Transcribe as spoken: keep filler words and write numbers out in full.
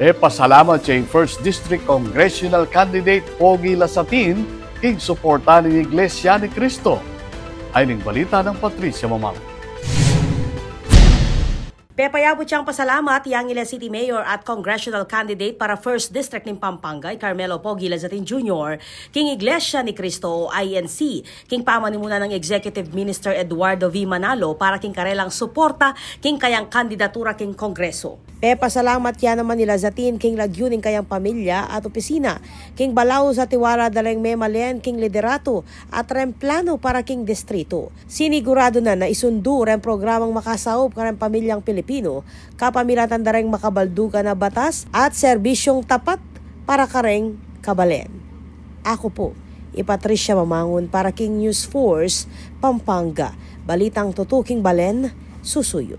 Pepasalamat ya ing First District Congressional Candidate Pogi Lazatin king suporta ning Iglesia ni Cristo. Ay ning balita nang Patricia Mamang. Pepayabut yang pasalamat yang ila City Mayor at Congressional Candidate para First District ning Pampanga, i Carmelo Pogi Lazatin Junior, king Iglesia ni Cristo o I N C, king pamanimunan nang Executive Minister Eduardo V. Manalo para king karelang suporta king kayang kandidatura king Kongreso. Pepasalamat ya naman i Lazatin king lagyu ning kayang pamilya at opisina, king balaus a tiwala da reng memalen king liderato at reng planu para king distrito. Siniguradu na na isundu reng programang makasaup kareng pamilyang Pilipino, kapamilatan da reng makabaldugan a batas at serbisyung tapat para kareng kabalen. Aku pu, i Patricia Mamangun para king News Force Pampanga. Balitang tutuking balen, susuyu.